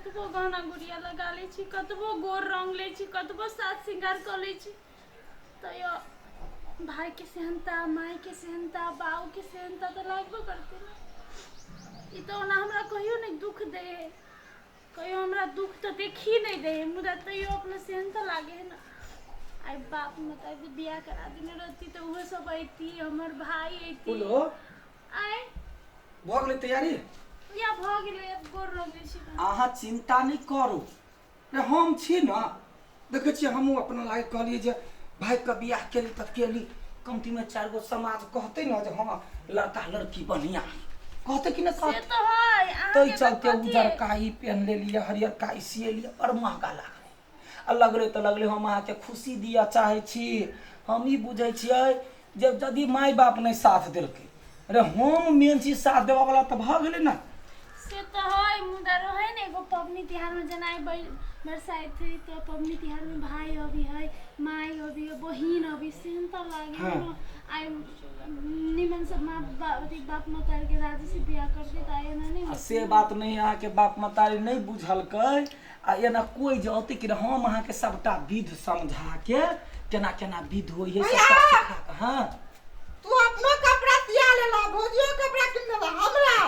कतबो गहना गुड़िया लगा लै छी, कतबो गोर रंग लै छी, कतबो साज श्रृंगार कऽ लै छी, तैयो भाइके सेहनता, मायके सेहनता, बाबूके सेहनता तऽ लागबे करतै ने। ई तऽ ओना हमरा कहियो नहि दुःख दै हइ, कहियो हमरा दुःख तऽ देखी नहि दै हइ, मुदा तैयो अपना सेहनता लागै हइ ने। आइ बाप मतारी बियाह करा देने रहती तऽ ओहो सब अयती, हमर भाय अयती। हेलो। आइ भऽ गेलै तैयारी? या भऽ गेलै, आब गोर लगै छी। अहाँ चिन्ता नहि करू रे, हम छी ने। देखै छियै, हमहूँ अपना लागे कहलियै जे भाइके बियाह केली तऽ केली, कमतीमे चारि गो समाज कहतै ने जे हँ लड़का लड़की बढ़िआँ है, कहतै कि नहि से कहतै? तऽ है। ताहि अहाँके तऽ चलते कथी उजरका ई पेन्ह लेलियै, हरियरका ई सिएलियै, बड़ महगा लागलै आ लगलै तऽ लगलै। हम अहाँके खुशी दिअ चाहै छी। हम ई बुझै छियै जे यदि माय बाप नहि साथ देलकै अरे हम मेन चीज साथ देबऽवला तऽ भऽ गेलै ने। से तऽ है, मुदा रहै ने एगो पबनी तिहारमे, जेना आइ बरसाइत है तऽ पबनी तिहारमे भाय अबै है, माय अबै है, बहिन अबै, सेहन तऽ लागे है ने। आइ निमन से माँ बाप, अथी बाप मतारी के राजी से बियाह करते तऽ आइ एना नहि आ होतै से ने। बात नहि, अहाँके बाप मतारी नहि बुझलकै आ एना कोइ जे औतै कि हम अहाँके सबटा विध समझा के केना केना विध होइ है भैया! सबटा सिखा के। हाँ, तू अपनो कपड़ा सिया लेला, भौजियो कपड़ा किन लेला, हमरा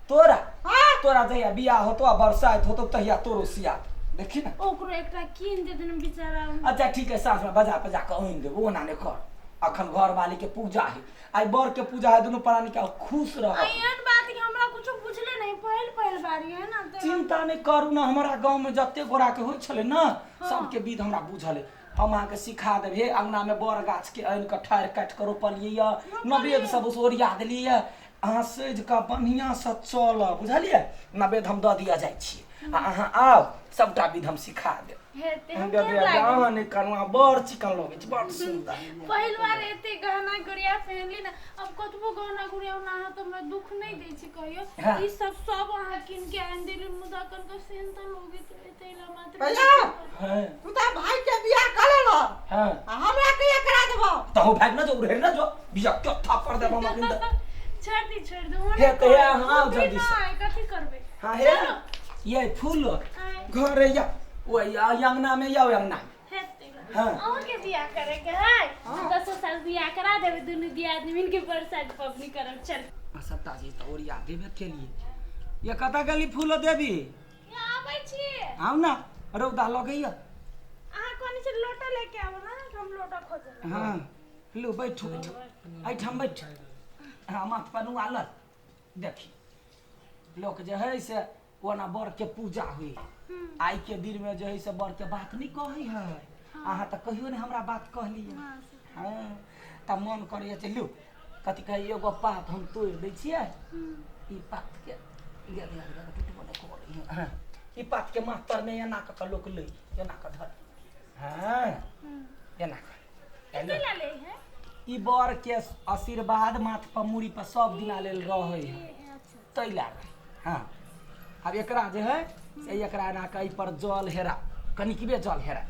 तोरा? हाँ। तोरा जहिया बियाह होतो आ बरसाइत होतो तहिया तोरो सिया देखी ने। ओकरो एकटा कीन देतन बेचारा। अच्छा ठीक है, साँझ में बाजार पर जाके आनि देबो। ओना नहि कर, अखन घरवाली के पूजा है, आइ बर के पूजा है, दुनू प्राणी के खुश रह। आ एहन बात कि हमरा कुछो बुझले नहीं, पहिल पहिल बारी है ना तऽ। चिंता नहि करू ने, हमरा गाँव में जते गोरा के होइ छलै ने सबके विध हमरा बुझल है, हम अहाँके सिखा देब। हे अङ्गनामे बड़ गाछके आनि कऽ ठाढ़ि काटि कऽ रोपलियै यऽ, नवेद सब ओरिया देलियै यऽ। अहाँ सजि कऽ बढ़िआँसँ चलब, बुझलियै? नवेद हम दऽ दिअ जाइ छी आ अहाँ आउ, सबटा विध हम सिखा देब। हेतै हम दऽ केहन दिअ। लागै? अहाँ नहि करू, अहाँ बड़ चिकन लगै छी, बड़ सुन्दर। पहिल बार एते गहना गुड़िया पहनली ना। अब कतबो गहना गुड़िया ओना अहाँ तऽ हमरा दुख नहि दै छी कहियो। ई सब सब अहाँ कीन के आनि देली, मुदा कनका सेन तऽ लोगैत रहै, ताहि लए मात्र। भैया! हँ। तू तऽ भाई के बियाह कऽ लेलह आ हमरा कहिया करा देबह? तहु भागि न जो, उड़ेर न जो, बिया के थापड़ देब हम अखन तऽ। छोड़ दी, छोड़ दू। हे तऽ हे, अहाँ आउ जल्दी से। नहि, कथी करबै? हाँ हे। चलू। ये फूल आँय। घरे या ओ या अंगना में, या अंगना में। हेतै। हाँ। अहूँके बियाह करे के है? 10 साल बियाह करा देबै, दुनू दियादनी मिलके बरसाइत पबनी करब। चल। आ सबटा चीज तऽ ओरिया देबे केलिए। ये कतऽ गेली फूलो देवी? यहाँ आबै छी। आउ ने, रौदा लगैया। अहाँ कहने छी लोटा लेके आबो ना, हम लोटा खोजल। हाँ लू, बैठू बैठू, एहिठाम बैठू। हाँ, माथ पर नुआ लल। देखी, लोक जे है से ओना बर के पूजा हुई आइ के दिन में जे है से बर के बात नहीं कहै है। अहाँ तऽ कहियो नहि हमरा बात कहलियै। हाँ, तऽ मन करैया जे लू कथी कहै, एगो पात हम तोड़ि दै छियै। ई पात के गेल गेल गेल, टुटबो नहि करै। हाँ, ई पात के माथ पर में एना कऽ कऽ लोक लै, एना कऽ धर, हाँ, एना कऽ। कथी ला ले है? ई बर के आशीर्वाद माथ पर मूड़ी पर सब दिना लेल रहै है। अच्छा। ताहि लए कऽ। हाँ, आब एकरा जे है से एकरा एना कऽ एहि पर जल हेरा, कनिकबे जल हेरा।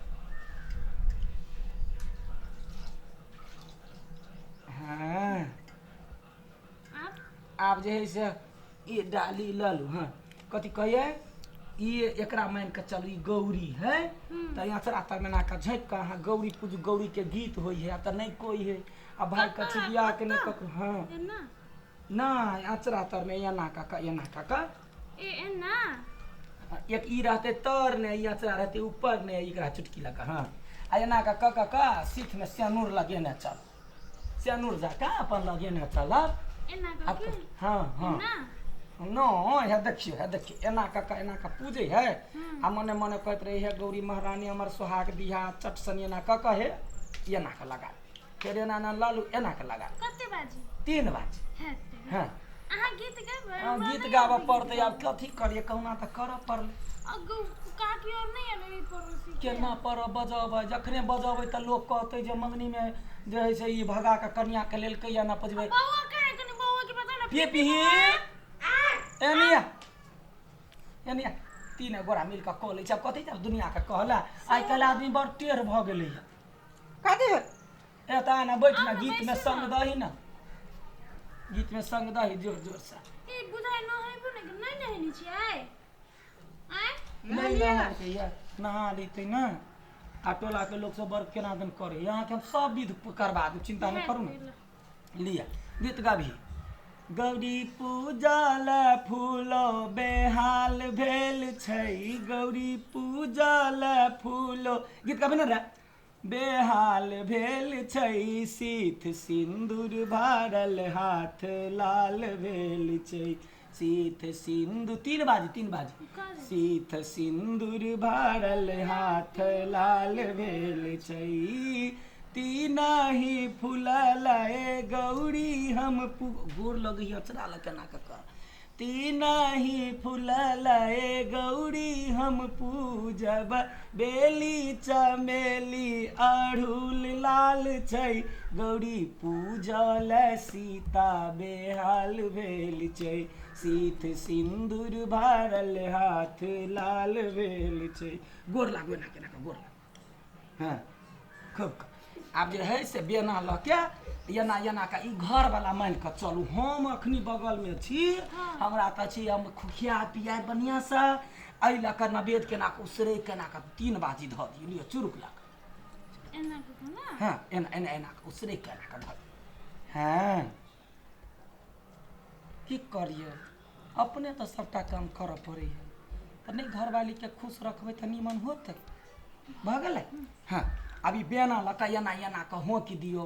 हाँ। आब? आब जे है से ई डाली लऽ लू। हाँ, कथी कहियै, ई एकरा मानि कऽ चलू ई गौरी है, तऽ अचरा तर एना कऽ झाँपि कऽ अहाँ गौरी पूजू। गौरी के गीत होइ है, आब तऽ नहि कोइ है आ भाय कतऽ? कथी बियाह के नहि कतऽ? ककरो। हाँ। एना? नहि, अचरा तरमे एना कऽ कऽ, एना कऽ कऽ। ए एना? एक ई रहतै तर ने, ई अचरा रहतै ऊपर ने, एकरा चुटकी लऽ कऽ। हाँ, आ एना कऽ कऽ कऽ कऽ सीथमे सेनुर लगेने चल, सेनुर जकाँ अपन लगेने चलब। एना कऽ आब के? हाँ हाँ। एना? न, हे देखियौ, हे देखियौ, एना कऽ कऽ एना कऽ पूजै है आ मने मने कहैत रहै, हे गौरी महारानी, हमर सोहाग दिहा। चट सनी एना कऽ कऽ हे एना कऽ लगा, फेर एना एना लऽ लू, एना कऽ लगा। कते बाजी? 3 बाजी। हेतै। हाँ। अहाँ गीत गेबै? हाँ, हमरा गीत नहि गाबऽ आबै गीत पड़तै आब। गाबऽ। कथी करियै, कहुना तऽ करऽ पड़लै। अगो काकी और नहि एलै ई पड़ोसी के? केना पर बजबै? जखने बजबै तऽ लोक कहतै जे मंगनीमे जे हइ से ई भगा कऽ कनियाके लेलकै या ना बजबै। बौआ कहाँ? कनि बौआ के पता ना। पी एनिया एनिया, तीन गोरा मिल कऽ कऽ लै छै। आब कथी आब दुनियाके कहला, आइ काल्हि आदमी बड़ टेढ़ भऽ गेलैया। कथी? ए तऽ आना बैठ ना, आउ ने, गीत में बैसू संग ना। दही ना, गीत में संग दही जोर जोर से। ए बुझाइ नहेबो नहि, नहि नहेने छियै आइ? नहि नहालकै नहा लेतै ने। आ टोलाके लोक सब बड़ केना दन करै। अहाँके हम सब विध करबा देब, चिन्ता नहि करू ने। लिअ गीत गाबी। गौरी पूजा ले फूलो बेहाल भेल छै, गौरी पूजा ले फूलो, गीत गाबी ने रे, बेहाल भेल छै, सीथ सिन्दूर भरल हाथ लाल भेल छै, सीथ सिन्दूर, तीन बाजी, तीन बाजी, सीथ सिन्दूर भरल हाथ लाल भेल छै, तीनही फूलल ए गौरी हम गोर लगैए अचरा लग केना कऽ कऽ, तीनही फूलल ए गौरी हम पूजब, बेली चमेली अड़हुल लाल छै, गौरी पूजल सीता बेहाल भेल छै, सीथ सिन्दूर भरल हाथ लाल भेल छै। गोर लागू एना केना कऽ गोर लागू। हँ खूब कऽ। आब जे है से बेना लऽ के एना एना कऽ ई घरवला मानि कऽ चलू, हम अखनी बगलमे छी, हमरा तऽ छी हम खिया पिया बढ़िआँसँ, एहि लऽ कऽ नवेद केना कऽ उसरै केना कऽ तीन बाजी धऽ दियौ। लिअ चुरुक लऽ कऽ एना कऽ कऽ ने। हँ एना एना एना कऽ उसरै केना कऽ धऽ दियौ। हँ की करियै, अपने तऽ सभटा काम करऽ पड़ैए, तऽ नहि घरवालीके खुश रखबै तऽ नीमन होतै। भऽ गेलै। हँ आब ई बेना लऽ कऽ एना एना कऽ होंकि दियौ।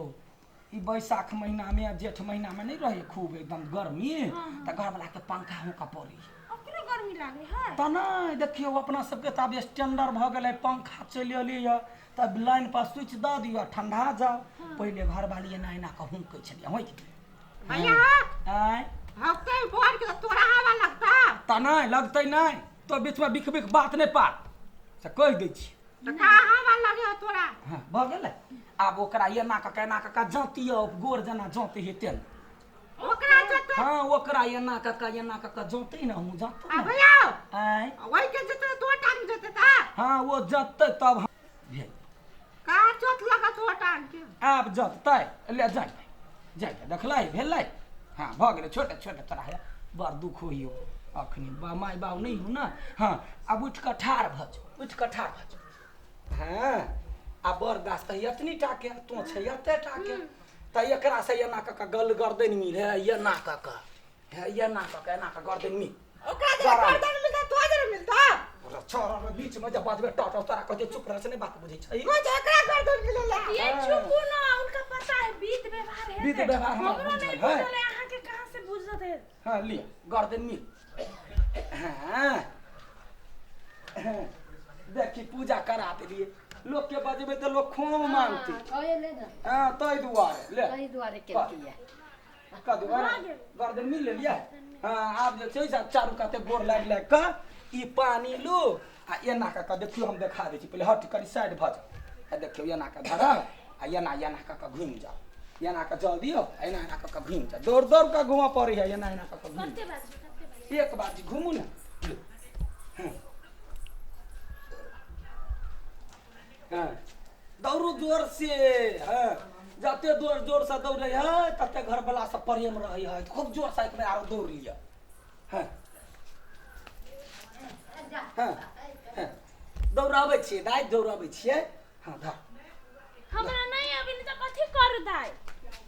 ई बैसाख महीनामे जेठ महीनामे नहि रहै खूब एकदम गर्मी, तऽ घरवलाके पंखा होंकऽ पड़ै। ओकरो गर्मी लागे है तऽ नहि देखियौ अपना सबके तऽ आब स्टैंडर्ड भऽ गेलै, पंखा चलि एलैए तऽ लाइन पर स्विच दऽ दियौ ठंडा जाउ। पहिले घरवाली एना एना कऽ हुँकै छलियै, होंकि दियौ। भैया आँय हफ्ते बोर के तोरा हवा लगता तऽ नहि लगतै, नहि तो बीचमे बिख बिख बात नहि पार से कहि दै छी। तऽ का हवा लगे हो तोरा? हँ भऽ गेलै। आब ओकरा एना कऽ कऽ एना कऽ कऽ जँतियौ, गोर जेना जँतै हे तेना ओकरा जते। हँ ओकरा एना कऽ कऽ एना कऽ कऽ जँतै ने, हमहूँ जँतै आ ने। भैया आँय वही के जते तो टांग जते ता। हँ ओ जँतै तब भेल का चोट लगत हो टांग के? आब जँतै ले जाय जाय देखलै भेलै। हँ भऽ गेलै। छोटे छोटे तोरा हे बड़ दुख होइयो अखनी, माय बाप नहि हो ने। हँ आब उठि कऽ ठाढ़ भऽ जाउ, उठि कऽ ठाढ़ भऽ जाउ। हँ आ बड़ गाछ तऽ एतनी टाके, तोँ छै एते टाके, तऽ एकरा से एना कऽ कऽ गल गर्दन मिल है, एना कऽ कऽ है, एना कऽ कऽ एना कऽ गर्दन मिल। ओकरा जरा गर्दन मिलता तो जरा मिलता। छोरा बीच में जब बाजबे टट तोरा कहते चुप रह से नहीं बात बुझै छै। तो ओकरा गर्दन मिलेला। ये चुपू ना, उनका पता है विध व्यवहार है। विध व्यवहार हमरा हमरो नहीं बुझल है। बुझल है, अहाँ के कहाँ से बुझत है? हाँ लिअ गर्दन मिल। हाँ देखी पूजा करा देलिए, लोक के बजेबै तऽ लोक खोम मानतै। हाँ ताहि दुआरे ले ताहि दुआरे केलकै। कदू गर्दन मिल लेलियै। हाँ आब जे छै से चारू काते गोर लागि लागि कऽ ई पानि लू आ एना कऽ कऽ देखियौ, हम देखा दै छी। पहिले हट कनि साइड भऽ जाउ आ देखियौ एना कऽ धरब आ एना एना कऽ कऽ घुमि जाउ, एना कऽ जल दियौ आ एना एना कऽ कऽ घुमि जाउ। दौड़ दौड़ कऽ घूमऽ पड़ै है, एना एना कऽ कऽ घुमि कते बाजी, कते बाजी? एक बार घुमू ने। हाँ हाँ दौड़ू जोर से। हाँ जते जोर जोर से दौड़े है तते घरवाला सब प्रेम रहे है। खूब जोर से एक बेर आरो दौड़ लिअ। हाँ हाँ हाँ दौड़ाबै छियै दाइ, दौड़ाबै छियै। हाँ धर। हमरा नहीं अभी नहीं तो कथी कर दाइ?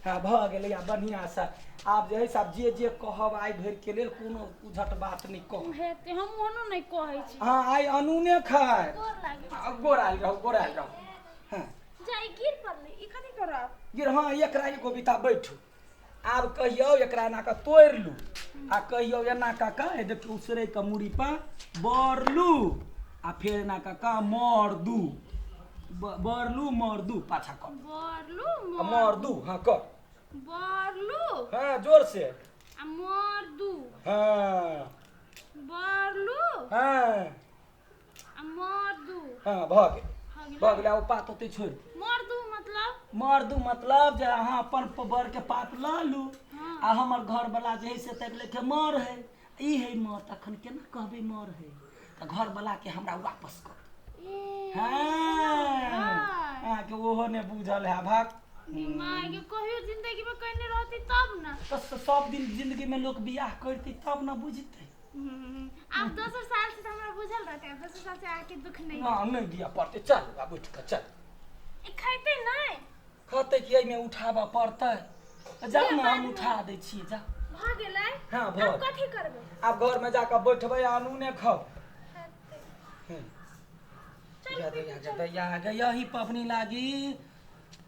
हाँ भऽ गेलै। आब बढ़िआँसँ आब जे है से आब जे जे कहब आइ भरिके लेल कोनो उझट बात नहि कहब। हेतै हम ओनो नहीं कहै छी। हाँ आइ अनूने खाय। गोर लागे। आ, गोर आयल रहू, गोर आयल रहू। हाँ जाई गिर पड़लै, ई कथी करब? गिर। हाँ एकरा एगो बिता बैठू। आब कहियौ एकरा एना कऽ तोड़ि लू आ कहियौ एना कऽ कऽ देखियौ उसरै कऽ मूड़ी पर बरलू आ फेर एना कऽ कऽ मर दू, बरलू मर दू पाछा कर बरलू मर दू। हाँ कर बरलू। हाँ जोर से आ मर दू। हाँ बरलू हाँ आ मर दू। हाँ भऽ गेल, भऽ गेलै। भऽ गेलै। ओ पात ओतै छोड़ि दू। मर दू मतलब? मर दू मतलब जे अहाँ अपन बर के पात लऽ लू हाँ। आ हमर घरवला जे है से ताकि लेके मर है, ई है मर, तखन केना कहबै मर है? तऽ घरवला के हमरा वापस कर दू। ए हाँ अहाँके ओहो नहि बुझल है भाग। दिमाग के कहियो जिंदगी में कहने रहती तब ना। तऽ सब दिन जिंदगी में लोक बियाह करतै तब ने बुझतै। आब दोसर साल से तऽ हमरा बुझल रहतै। पड़तै, दोसर साल से अहाँके दुख नहि। ना, नहि दिअ पड़तै। चल आब उठि कऽ चल। ई खैतै नहि। कहतै कि एहिमे उठाबऽ पड़तै? जाउ ने, हम उठा दै छियै, जा। भऽ गेलै? हँ, भऽ आब कथी करबै? आब घरमे जाकऽ बैठबै आ अनूने खाउ। हेतै। गे दैया, गे दैया, गे, यही पबनी लागी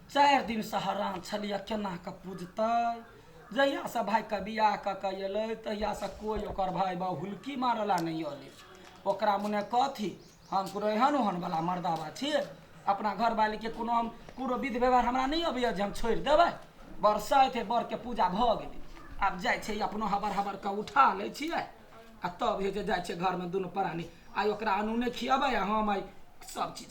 4 दिनसँ हरान छलियै, केना कऽ पूजतै। जहियासँ भाइके बियाह कऽ कऽ एलै तहियासँ कोइ ओकर भाय बाउ हुलकी मारला नहि अलै। ओकरा मने कथी, हम कोनो एहन ओहन वला मर्दाबा छियै? अपना घरवालीके कोनो हम कोनो विध व्यवहार हमरा नहि अबैए जे हम छोड़ि देबै। बरसाइत है, बरके पूजा भऽ गेलै। आब जाइ छै, अपनो हबर हबर कऽ उठा लै छियै आ तब हे जे जाइ छै घरमे दुनू प्राणी। आइ ओकरा अनूने खियबै आ हम आइ सब चीज।